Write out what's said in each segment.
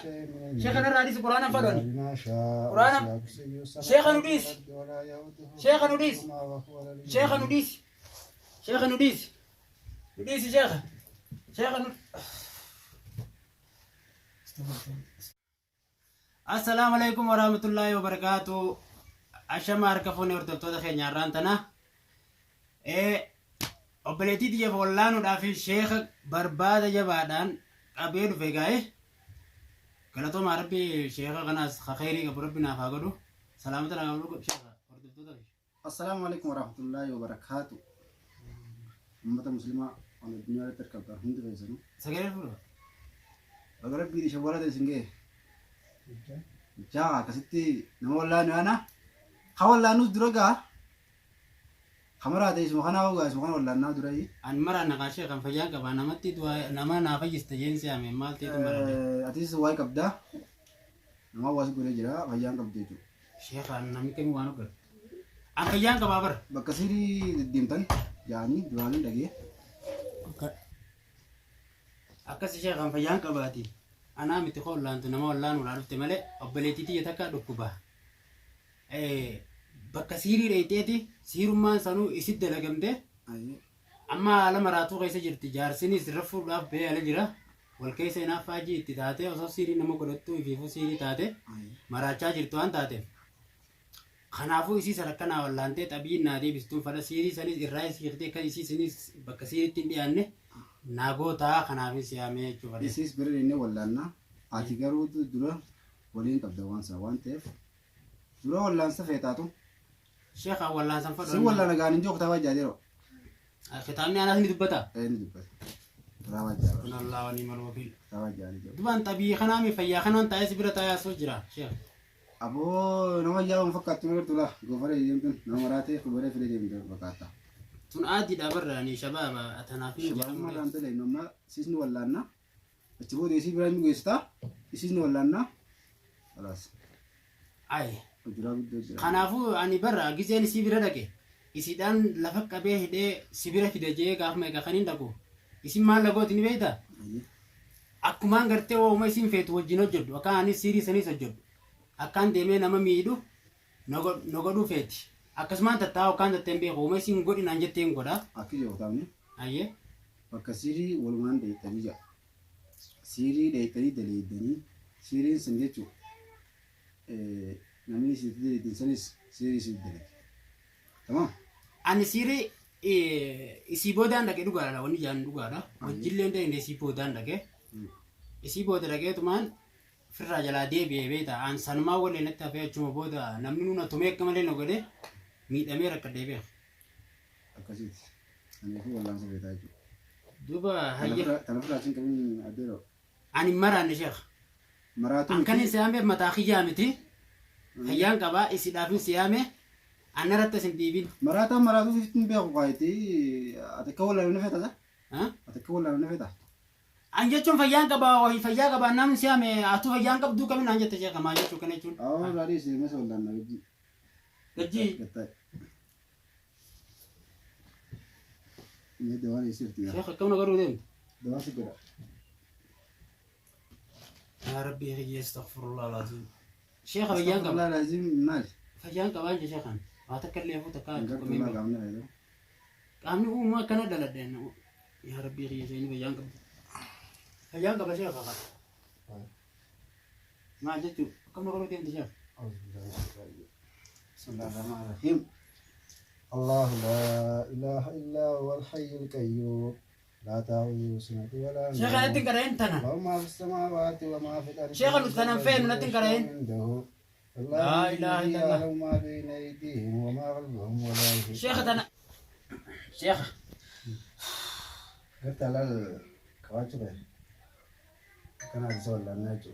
Sheekha narraa dhiisi Qur'aana hin fadhu ani. Qur'aana Sheekha nu dhiisi. Sheekha nu dhiisi. Sheekha nu dhiisi. Sheekha nu dhiisi. Nu dhiisi sheekha. Sheekha nu. Assalaamu alaikum warahmatullaahi wabarakaatu. Ashama harka fuune hordoftoota keenya har'aan tana. Obboleettii tiyyaaf wallaanuudhaaf sheeka barbaada jabaadhaan qabee dhufe gaa'e. Galatoomaa rabbi sheeka kanaas ka kheyrii qabu rabbi naaf haa godhu. Salaamata naaf haa godhu sheeka hordoftoota keenya. Assalaamu alaikum warahmatullaahi wabarakaatu. Ummata muslimaa waan addunyaa irratti argamtan hundi keessanuu. Sagalee fuudha. Baga rabbiin shawwala ta'e isin ga'e. Jaa akkasitti nama wallaanu yaana. Ka wallaanus dura gaa. Ka maraa ta'e isuma kanaa gaa isuma kana wallaannaa dura. An maraa naqaa sheeka kan fayyaan qaba namatti du'aa nama naa fayyista jeen si'ame maal ta'etu marate. Atis waa'ee qabdaa. Nama hawaasa godhee jira fayyaan qabdu jechuudha. Sheeka namni kamii waan hoggan. An fayyaan qabaa bara. Bakka sirii deddeemtan jaanii duraanii dhagee. Akkasi sheeka an fayyaan qabaati. Anaa miti koo wallaantu nama wallaanuudhaa dhufte malee obboleettii tiyya takka dhukkuba. Bakka siirii dheeyxeeti siirummaan sanuu isit dalagamte. Amma haala maraatuu keessa jirti jaarsinis rafuudhaaf ba'ee ala jira. Wal keessa hinaaffaa jii itti taatee osoo siirii nama godhattuu ifiifuu siirii taate maraachaa jirtu waan taateef. Kanaafuu isii san akkanaa wallaantee xabiin naa deebistuun fadha siirii sanis irraa hiiktee akka isii sanis bakka siiriitti hin dhiyaanne naa gootaa kanaafin siyaamee jechuu fadhe. Isiis bira deemnee wallaannaa. Ati garuu dura waliin qabda waan sana waan ta'eef dura wallaansa feetaatu. Sheekh an wallaansan fadhu. Si wallaana gaan hin jiru kitaabaa jaadeero. Kitaabni anaas ni dubbata. Ee ni dubbata. Kitaabaa jaaba. Kun Allah wa ni'mal wakiil. Kitaabaa jaanii jiru. Dubaan xabii kanaa mi fayyaa kanaan taa'ee si bira taa'ee asoo jira sheekh. Aboo nama yaa'uun fakkaattu na gartuu laa goofaree deemtuun nama maraatee kubaree filee deemtu fakkaata. Tun aadiidha barra ani shabaaba tanaaf hin Shabaabummaa irraan tole amma siisni wallaanna. Achi booda isii biraa nu geessita. Isiis ni wallaanna. Kalaas. Ay. Hojiraa guddoo jira. Kanaafuu ani barra gizeen isii bira dhaqe isiidhaan lafa qabee hidhee si bira fida jee gaaf meeqa kan hin dhaqu. Isin maal lagooti ni beektaa? Ayyee. Akkumaan gartee waa'uma isin feetu wajjin hojjedhu akka anis siirii sanis hojjedhu. Akkaan deemee nama miidhu na godhuu feeti. Akkasumaan tattaa'u akkaan tattee hin beeku waa'uma isin godhi naan jettee hin godha. Akki jiru taa'anii. Ayyee. Bakka siirii walumaan dheeyxanii jedha. Siirii dheeyxanii daleeydanii siiriin san jechuun namni isiitti daleeydan sanis siirii isiitti dalage. Tamaam? Ani siirii isii boodaan dhaqe dhugaadha wanni jaan dhugaadha. Wajjillee hin dhaqne isii boodaan dhaqe. Isii booda dhaqeetumaan firraa jalaa deebi'ee beekta. An sanumaa waliin natti hafee achuma booda namni nuna tumee akka malee na godhe miidhamee rakkadhee beeka. Akkasiiti. Kanaafuu wallaansa feetaa jechuudha. Duuba hayya. Tana ofirraa sin qabin addeeroo. Ani hin maraanne sheekh. Maraatuu An kan miti. hin siyaame mataa kiyyaa miti. Fayyaan qabaa isidhaaf hin siyaame. Anarratti as hin dhiibin. Maraataan maraatuu sitti hin beeku kaayiti. Ati akka wallaanamne feeta sa? Ha? Ati akka wallaanamne feeta? An jechuun fayyaan qabaa wahi fayyaa qabaa namni siyaame atuu fayyaan qabduu kamin naan jette sheekha maa jechuu kana jechuun. Awwa irraa dhiisi masa wallaanna gajjii. Gajjii. Gattaa'e. Mee dawaan eessirti yaa? Sheekh akkam na godhuu deemta? Dawaan si godha. Yaa Rabbii kiyya astaghfirullah alazim. Sheekha fayyaan qaba. Astaghfirullah alazim maali? Fayyaan qabaa je sheekhan. Waa takka illee fuuta kaa Hin tokko gartuu hin laa beeku. qaamni fayyadamu. Qaamni uumaa akkana dhaladhe. Yaa Rabbii kiyya isheen fayyaan qaba. Fayyaan qaba sheekha qaba. Maal jechuun akkam na godhuu deemta sheekh? Bismillahirrahmanirrahim. الله لا إله إلا هو الحي القيوم لا تأخذه سنة ولا نوم Sheekha natti hin qara'in tana. له ما في السماوات وما في الأرض Sheekha nuti tanan feenu natti hin qara'in. عنده لا إله إلا الله. يعلم ما بين أيديهم وما خلفهم ولا يحيطون Sheekha tana. Sheekha. قلت على الكواكب كان عايز ولا ناجو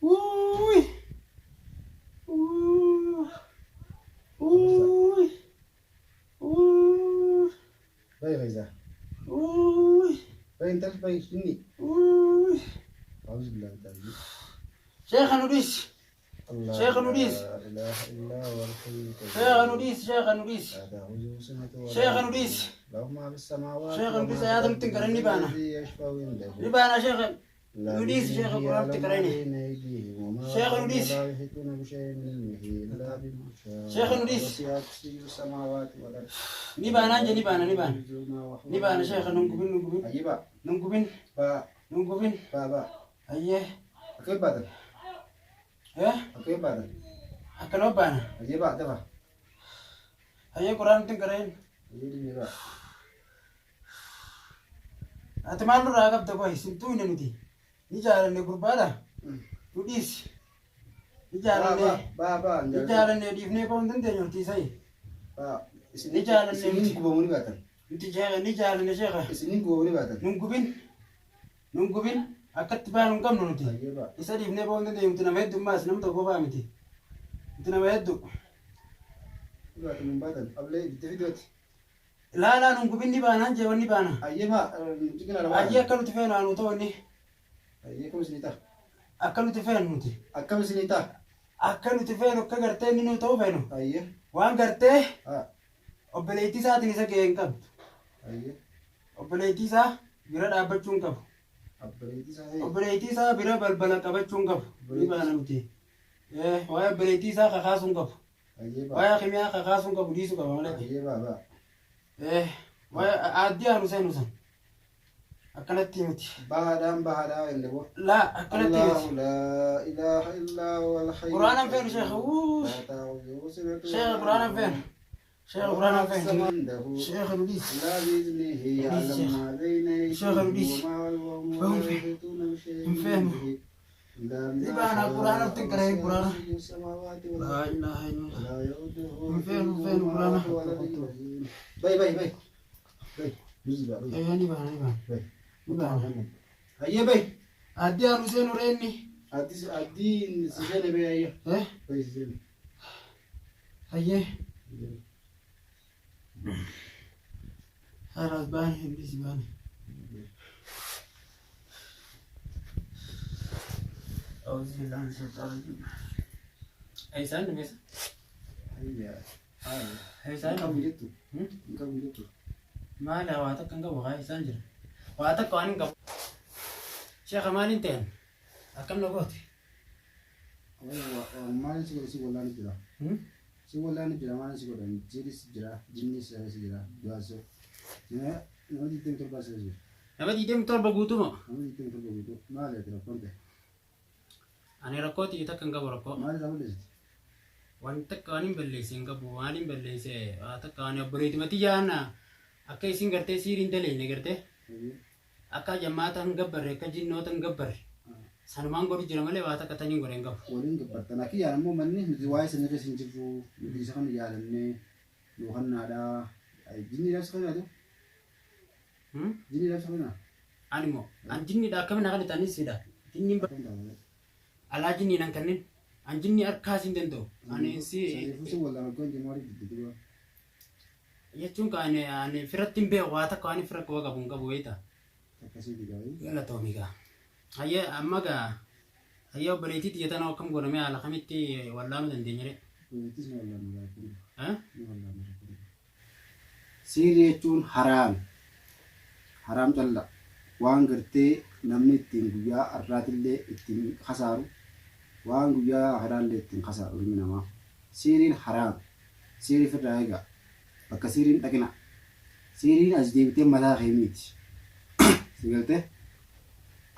Uuuy. Uuuy. Uuuy. Uuuy. باي غيزة Uuuy. باي انت باي إني Uuuy. أعوذ بالله من الشيطان Sheekha nu dhiisi. Sheekha nu dhiisi. Sheekha nu dhiisi. Sheekha nu dhiisi. Sheekha nu dhiisi. Sheekha nu dhiisi. Ayaata nutti hin qarin ni baana. Ni baana sheekha. Nu dhiisi sheekha Qur'aana nutti qarani. Sheekha nu dhiisi. Sheekha nu dhiisi. Ni baanaan je ni baana ni baana. Ni baana sheekha nun gubin nun gubin. Nun gubin nun gubin. Ayyee. Eh? Akkanuma baana. Ayyee Qur'aana nutti hin qarayin. Ati maal nurraa qabda qoy sin tuuyne nuti. Ni jaalanne gurbaadha. Nu dhiisi. Ni jaalanne. Ni jaalanne dhiifnee ba'uu hin dandeenyu nuti isayi. Ni jaalanne Isiniin nuti. gubamuu ni baatan. Nuti sheekha ni jaalanne sheekha. Isiniin gubamuu ni baatan. Nun gubin. Nun gubin. Akkatti baanu hin qabnu nuti. Ayyee baa. Isa dhiifnee ba'uu hin dandeenyu nuti nama heddummaas nama tokko qofaa miti. Nuti nama hedduu. Ni baatan hin baatan. Ablee ibidda fidooti. Laalaa nun gubin ni baanaan jee wanni baana. Ayyee baa. Ciqilaa lama. Ayyee akka nuti feenu anu ta'u inni. Ayyee akkam isinii ta'a? Akka nuti feenu nuti. Akkam isinii ta'a? Akka nuti feenu akka gartee inni nu ta'u feenu. Ayyee. Waan gartee Haa. obboleettii isaatiin isa ga'ee hin qabdu. Ayyee. Obboleettii isaa bira dhaabbachuu hin qabu. Obboleettii isaa ta'e. Obboleettii isaa bira balbala qabachuu hin qabu. Ni baana nuti. Waa'ee obboleettii isaa kakaasuu hin qabu. Ayyee baa. Waa'ee kimiyaa kakaasuu hin qabu dhiisuu qaba malee. Ayyee baa baa. Waa'ee aaddii aanu seenu san. Akkanatti miti. Bahaadhaan bahaadhaa inni boo. Laa akkanatti miti. الله لا إله إلا هو الحي Qur'aanan feenu sheekha. Wuu. لا تأخذه سنة Sheekha Qur'aanan feenu. Sheekha Qur'aanan feenu. عنده Sheekha nu dhiisi. لا بإذنه يعلم ما بين شيخ أيديهم البيس. وما خلفهم فهم ولا فيه. يحيطون بشيء هم من فهم. علمه إلا دي بما بقى أنا شاء القرآن بتنقرأ إيه القرآن؟ وسع السماوات والأرض لا إله إلا الله. ولا يؤوده هم فين- هم فين حفظهما القرآن؟ وهو العلي العظيم. باي باي باي باي بيجي بقى باي Ee ni baana ni baana. باي Ni baana. هيا باي Aaddii aanu seenu reenni. أدي أدي سجل باي هيا Eh باي سجل hayyee. Haras baane iblis baane. أعوذ بالله من الشيطان الرجيم. Eessaan dhumeessa? هيا هيا Eessaan كم dhume? جبتو كم جبتو Maali waa takka hin qabu haa eessaan jira? Waa takka waan hin qabu. Sheekha maaliin ta'an? Akkam na goote? Maal si godhe si wallaan jira. Si wallaan jira maal si godhan jiris jira jinnis jira du'as nama 27 si jira. Nama 27 guutumoo? Nama 27 guutuu maal ati rakkoon ta'e Ani rakkoo xiyyi takka hin qabu rakkoo. maal isaa balleessite? Waan takka waan hin balleesse hin qabu waan hin balleesse waa takka waan obboleettima xiyyaana akka isin gartee siiriin daleene gartee akka jammaata hin gabbarre akka jinnoota hin gabbarre sanumaan godhu jira malee waa takka taniin godhe hin qabu. Waliin gabbartan akka yaalan immoo manni nuti waa'ee sana keessa hin jirru nuti isa kana yaalannee yookannaadhaa jinni dhaabsa kana jinni dhaabsa kana Ani immoo an jinniidha akkamiin akka ta'anis sidha. Jinniin alaa jinniin an kanneen an jinni harkaas hin danda'u. Ani si Saniifuu si wallaan hoggaan jennu maaliif didde duuba? jechuun kan ani firatti hin beeku waa takka waan fira quba qabu hin qabu beektaa. Akkasii digaayii. Galatoomi gaa. Hayyee amma gaa hayyee obboleettii xiyya tanaa akkam godhamee haala kamitti wallaanuu dandeenya ree? Obboleettis ni wallaan rakkoon Eh? ni wallaan rakkoon. Siirri jechuun haraam. Haraam calla. Waan gartee namni ittiin guyyaa har'aatillee ittiin kasaaru waan guyyaa har'aallee ittiin kasaaru ilmi namaa. Siiriin haraam. Siirii ofirraa eegaa. Bakka siiriin dhaqina. Siiriin as deebitee mataa kee miti. Si galtee?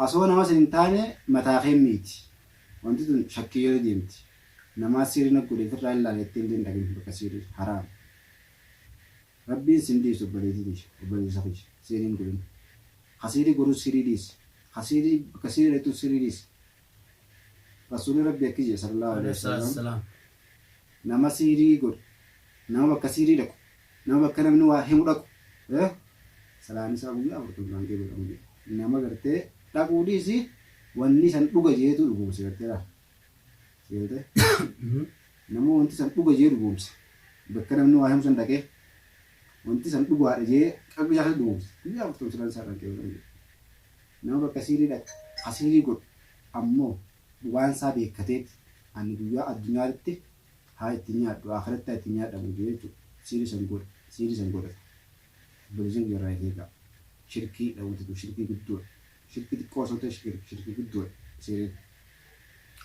Asoo nama sin hin taane mataa kee miti. Wanti tun shakkii yoo deemti. Namaa siiriin akka godhe ofirraa ilaalettee illee hin dhaqin bakka siirii haraam. Rabbiin sin dhiisu obboleettii tiyya obboleessa kiyya siiriin godhin. Kasiirii godhuu sirii dhiisi. Kasiirii bakka siirii dhaqxu sirii dhiisi. Rasuulli Rabbi akki jedhe sallallahu alaihi wasallam Salaam. nama siirii godhu nama bakka siirii dhaqu nama bakka namni waa himu dhaqu salaan isaa guyyaa 40 kee godhamu jedhe. Nama gartee dhaquu dhiisi wanni san dhuga jeetu dhugoomse gartee laal. Si galtee? Nama wanti san dhuga jee dhugoomse bakka namni waa himu san dhaqee wanti san dhugaadha jee qalbii isaa dhugoomse guyyaa 40 salaan isaa kee godhamu jedhe. Nama bakka siirii dhaqu ka siirii godhu ammoo waan isaa beekkateeti Ani guyyaa addunyaatti haa itti nyaadhu akhiratti haa itti nyaadhamu jechuudha. Siirii san godha. Siirii san godhata. Obboleessin kiyya irraa eegaa. Shirkii dhawwatu shirkii guddoodha. Shirkii xiqqoo osoo ta'e shirkii guddoodha. Siiriin.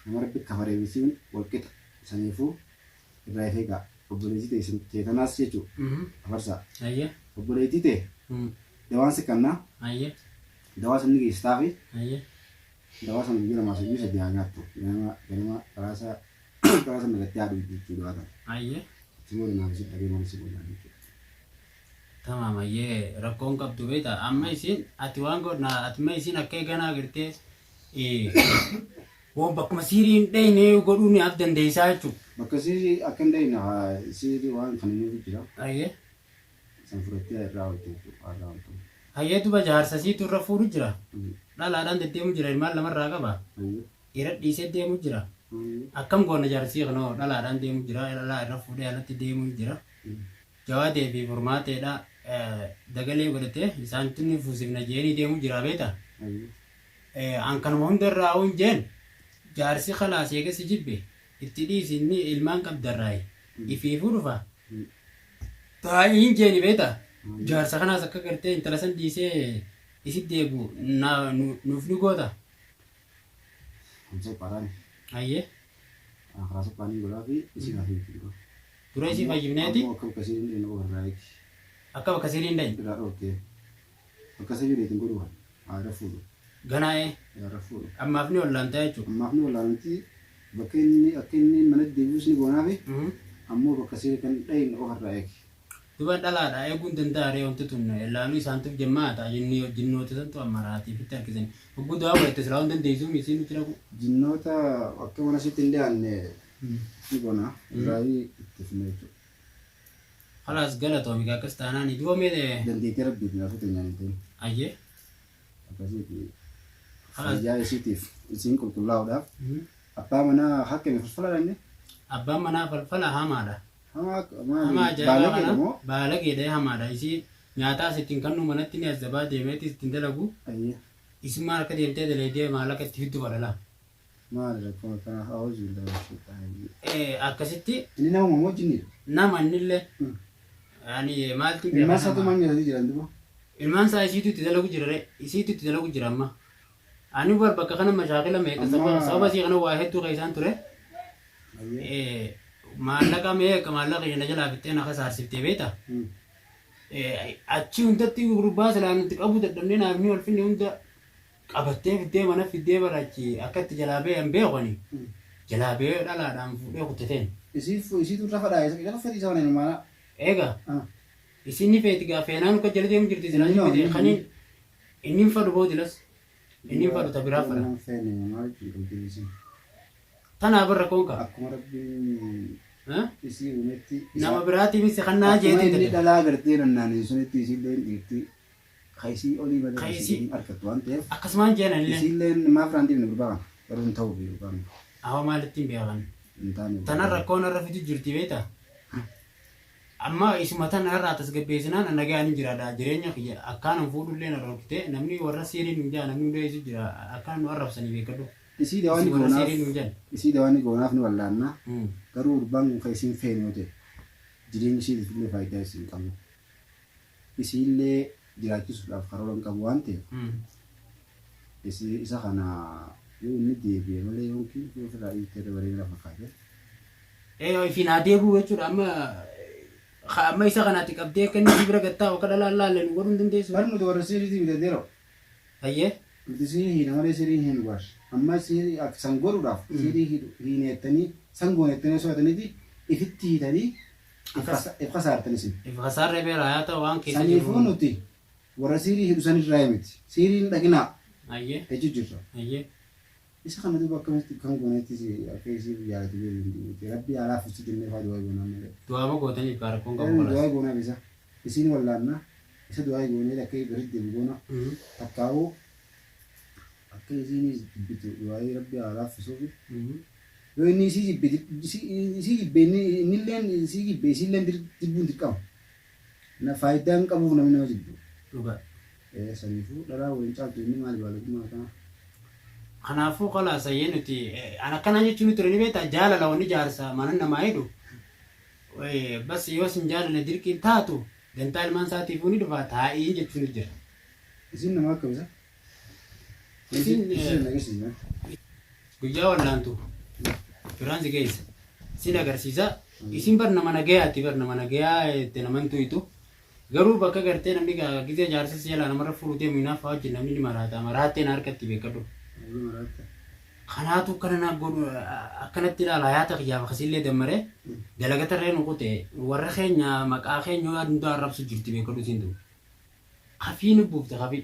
Nama rabbi kafaree bisiin wal qixa. Saniifuu irraa eegaa. Obboleettii ta'e teetanaas jechuudha. Afarsaa. Ayyee. Obboleettii ta'e dawaan si kannaa. Ayyee. Dawaa sanni geessitaafi Ayyee. dawaa sana guyyaa lamaa sadii sadii haa nyaattu. Ganama ganama qaraasaa qaraasa nagattee haa dhugdu jechuudha dawaa kana. Ayyee. Si booda naaf si dhabee maal si godhaa jechuudha. Tamaam ayyee rakkoon qabdu beekta amma isin ati waan godhna ati amma isin akka eeganaa gartee waan bakkuma siiriin dheyne godhuu ni af dandeessaa jechuudha. Bakka siirii akka hin dhayne siirii waan kan inni jira. Ayyee. San fudhattee irraa ooltu jechuudha. Irraa ooltu. Ayyee duba jaarsa siitu irra fuudhu jira. Dhalaadhaan deddeemu jira ilmaan lamarraa qaba. Ayyee. Dhiira dhiisee deemu jira. Akkam goona jaarsii kanoo dhalaadhaan deemu jira dhalaa irra fuudhee alatti deemu jira. Jawaadee fi furmaateedha dagalee godhatee isaan tunni fuusifna jeeni deemu jira beekta. Ayyee. An kanuma hunda irraa hin jeen jaarsi khalaas eegasi jibbe itti dhiisi inni ilmaan qabdarraayi ifiifuu dhufa. Taa'ii hin jeeni beekta. Jaarsa kanaas akka gartee intala san dhiisee isit deebu nuuf ni goota. Hamsa qaraani. Ayyee Karaa suphaanii godhaa fi isin hafi jechuudha. Dura isii fayyifneeti Ammoo akka bakka siiriin dhayne qofa irraa eegi. Akka bakka siriin dhayin Irraa dhoortee. Bakka siiriin ittiin godhu haa irra fuudhu. Ganaa'ee Haa irra fuudhu. Ammaaf ni ollaantaa jechuudha. Ammaaf ni wallaalamti bakka inni akka inni mana deebi'us ni goonaafi ammoo bakka sirii kan dhayne qofa irraa eegi. Duba dhalaadha eeguun danda'a ree wanti tun laanuu isaantuuf jemmaa ta'a jinni jinnoota santu ammaraatiif itti harkisan. Hogguu du'aa godhatte silaa waan dandeessuu misiin nuti dhaqu. Jinnoota akka mana sitti hin dhiyaanne ni goona irraa itti fina jechuudha. Khalaas galatoomi akkas taanaan duba mee Dandeettii rabbiitiin hafu teenyaan hin ta'in. Ayyee. Akkasiiti. Khalaas. Fayyaa isiitiif isiin qulqullaa'uudhaaf abbaa manaa hakkame falfala inni. Abbaan manaa falfala hamaadha. Hamaa Hamaa ajaa'ibaa baalageedha kana moo? baalageedha hamaadha. Isii nyaataas ittiin kannu manatti ni azzabaa deemeetis ittiin dalagu. Ayyee. Isummaan akka deemtee dalaydee maallaqa itti fiddu fadhala. Maali rakkoon akkanaa haa hojii illee. Akkasitti Inni nama moo jinniidha? Nama innillee ani maaltu Ilmaan isaatu maal nyaatanii jiran duba? Ilmaan isaa isiitu itti dalagu jira ree isiitu itti dalagu jira amma. Ani bar bakka kana mashaakila meeqa sababa isii kana waa hedduu keessaan ture. Maallaqa meeqa maallaqa isheen jalaa fixxee na kasaarsiftee beekta. Achi hundatti gurbaa silaa nuti qabu dadhabnee naaf ni ulfinni hunda qabattee fiddee mana fiddee bara achi akka itti jalaa ba'e hin beeku ani. Jalaa ba'ee dhalaadhaan fuudhee kutteteen. Isiitu irra fadhaa isa fedhii isaa waliin maala? Egaa isin ni feeti gaa feenaan akka jala deemu jirti silaa Inni ni fite hoo? kaniin inni hin fadhu bootilas inni hin fadhu ta biraa fadha. Nama feene maal jechuudha isin? Tanaaf irra koon qaba. Akkuma rabbiin isii uumetti Nama biraatiifis kannaa Akkuma jeetiin inni dadhabe. dhalaa gartee nannaanii sunitti isiillee dhiirti kaisii olii malee Ka isii- isiin argattu waan ta'eef Akkasumaan jeen anillee. isiilleen maaf irraan deemne gurbaa kana garuu hin ta'u yookaan Awa maalitti hin beekan. hin taane. Tanan rakkoon irra fidu jirti beektaa? Amma isuma tana irraa tasgabbeessinaan nagaan hin jiraadha. Jireenya kiyya akkaan hin fuudhullee na dhorkite namni warra siiriin hin jaa namni hunda isu jira akkaan nu arrabsanii beekadhu. Isii dawaani Isin warra goonaaf siiriin hin jaan. Isii dawaani goonaaf ni wallaanna garuu gurbaan kun kan isiin feene yoo ta'e jireenya isiitiif illee faayidaa isiin qabu. Isiillee jiraachisuudhaaf karoora hin qabu waan ta'eef isii isa kana yoo inni deebi'e malee yookiin yoo ofirraa dhiiftee irra bareeda fakkaate. Ee ifiin haa deebi'u jechuudha amma amma isa kanaatti qabdee akka inni bira gattaa akka dhalaan laalle nu godhuu hin dandeessu. Bar nuti warra siiriitii bitateero. Ayyee. Nuti siirii hiina malee siirii hin bar. Amma siirii akka san godhuudhaaf siirii hiineettanii san goonettanii osoo hataniiti ifitti hiitanii if kasaartan isin. If kasaarree beera haa ta'u waan keessa Saniifuu jiru. nuti warra siirii hidhu san irraa miti. Siirii hin dhaqinaa Ayyee. jechuu jirra. Ayyee. Isa kana duuba akkamitti kan goonetti akka isiif jaalatu beeku rabbi alaa fuusi jennee faa du'aa goonaa malee. Du'aama gootaniif rakkoon qabu Inni kalaas. du'aa goonaaf isa. Isiin wallaanna isa du'aa goonee akka gadi deebi goona. Takkaa'uu akka isiinis jibbitu du'aa rabbi alaa fuusuuf. Yoo inni isii jibbe isii jibbe innilleen isii jibbe isiilleen jibbuun dirqama. Na faayidaa hin qabuuf namni nama jibbu. Dhugaa. Saniifuu dhalaa waliin caaltu inni maali baalagummaa kana. Kanaafuu qalaasayyee nuti an akkanaa jechuun ture ni beektaa jaalala wanni jaarsa mana namaa hidhu. Bas yoo sin jaalanne dirqiin taatu dantaa ilmaan isaatiifuu ni dhufa taa'ii jechuun jira. Isin nama akkam isa? Isin, Isin agarsiisna. Guyyaa wallaantu biraan si geessa. Sin agarsiisa. Isin bar nama nagayaati bar nama nagayaa itti naman tuyitu. Garuu bakka gartee namni gizee jaarsa si jalaa namarra fuudhu deemu hinaaffaa wajjin namni ni maraata. Maraatteen harkatti beekadhu. Ayyee maraatta. Kanaatu akkana na godhu akkanatti ilaala hayaata kiyyaaf akkasiillee dammaree dalagatarree nu kute warra keenya maqaa keenya yoo hundaa arrabsu jirti beekadhu isiin tun. Kafii nu buufte kafii.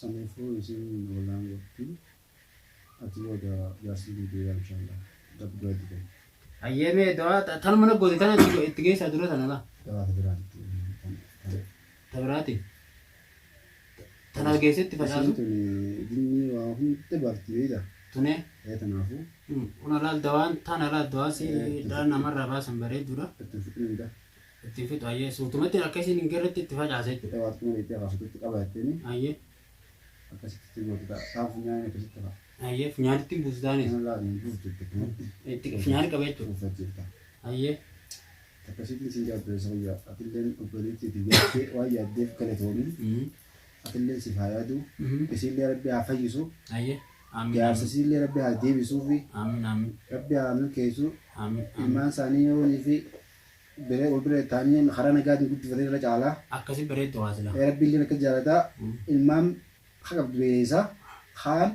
Saniifuu isin wallaan gooti. Ati booda jaarsi deebi'ee inshallah. Rabbi du'a itti kenna. Hayyee mee dawaa tanuma na goote tana itti geessaa dura tana laa. Dawaa biraatti. Ta biraati. Tana geessetti Isin facaasu. tun jinni waa hunda baafti beektaa? Tunee. Ee tanaafuu Kun alaal dawaan tana alaal dawaa si dhala namarraa baasan bareedduudha. ittiin fixuu Ittiin fixu hayyee suutumatti akka isin hin garretti itti facaasa jechuudha. Dawaa kuma itti hafaasutti qaba jetteeni Hayyee akkasitti itti gootu ta'a. Taan funyaan akkasitti ta'a. hayyee funyaanitti hin buustaanis. Nama laa hin buuftu itti kanatti Itti funyaan qaba jechuudha. buufachiifta. Hayyee Akkasitti isin jaabbeessa guyyaa. Atilleen obboleettii itti yaaddee waan yaaddeef galatoomii. Atilleen siif haa yaadu. Isiillee rabbi haa fayyisu. Hayyee amiin Jaarsa isiillee rabbi haa deebisuufi. amiin amiin Rabbi haa milkeessu. amiin amiin. Ilmaan isaanii yoonii fi biree wal bira ta'anii karaa nagaatiin guddifatanii irra caalaa. Akkasi bareeddu haasila. Rabbi illee akka jaalataa ilmaan haa qabdu beesaa kaan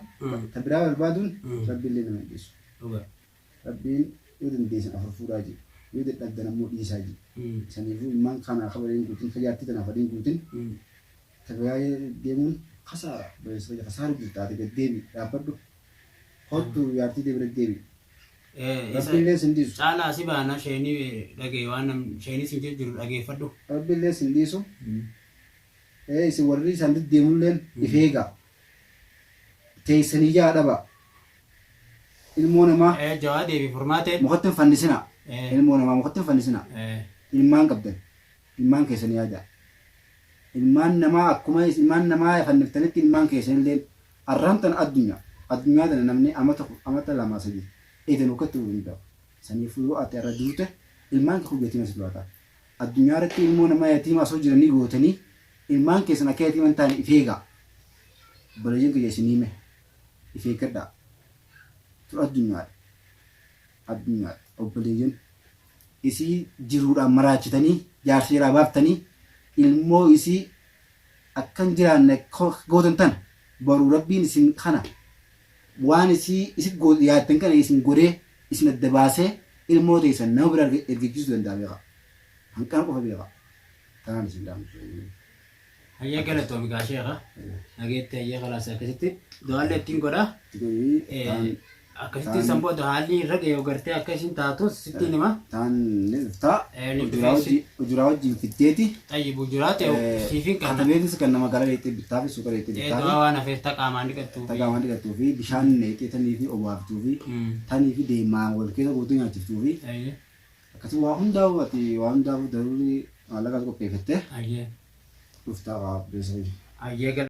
ta biraa barbaaduun rabbi illee nama hin dhiisu. Dhuga. Rabbiin yoo dandeessan afur fuudhaa jiru. Yoo dadhabdan ammoo dhiisaa jiru. Saniifuu ilmaan kana kabaliin guutin tajaajilti tanaaf adiin guutin ta biraa deemuun kasaara beesaa kasaaru jirta ati gad deebi dhaabbadhu. Hottu yaartii deebi deebi. Rabbi illee sin dhiisu. Caalaa si baana sheenii dhagee waan sheenii sin jiru dhageeffadhu. Rabbi illee sin dhiisu. Isin warri isaan deddeemulleen if eegaa. Teessanii ijaa dhaba. Ilmoo namaa Jawaa deebi furmaatee. mukatti hin fannisina. Ilmoo namaa mukatti hin fannisina. Ilmaan qabdan. Ilmaan keessan yaada. Ilmaan namaa akkuma ilmaan namaa fanniftanitti ilmaan keessanillee arraan tana addunyaa. Addunyaa tana namni amata lama sadi eedan ukkatti hin danda'u. Saniifuu yoo ati irra duute ilmaan kee yatiima si du'ata. Addunyaa irratti ilmoo namaa yatiima osoo jiranii gootanii ilmaan keessan akka yatiima hin taane if eegaa. Obboleeyyan kiyya isin hime if eeggadhaa. Tun addunyaadha. Addunyaadha. Obboleeyyan isii jiruudhaan maraachitanii jaarsa jalaa baaftanii ilmoo isii akkan jiraanne gootan tana baruu rabbiin isin kana waan isii isit yaaddan kana isin godhee isin adda baasee ilmoo teessan nama bira ergachiisuu danda'a beekaa. Hanqana qofa beekaa. Tanaan isin dhaamsu. Hayyee galatoomi gaa sheekha. Nageetti hayyee kalaas akkasitti du'aallee ittiin godha. Akkasitti san booda haalli irra ga'e gartee akka isin taatus sittiin hima. Taan ni dhuftaa. Ni dhufee Ujuraa wajjin fiddeeti. Xayyibu jiraate siifin kana. Katabeetis kan nama gara leexxee bittaa fi suuqa leexxee bittaa Du'aa waan hafeef taqaamaan dhiqattuu. fi tagaa waan dhiqattuu fi bishaan leexxee tanii fi obaaftuu fi tanii fi deemaa wal keessa guutuu nyaachiftuu fi Hayyee akkasuma waa hundaa'u ati waa hundaa'u daruurii maallaqas qopheeffattee hayyee dhuftaa qaba beeksisa. hayyee.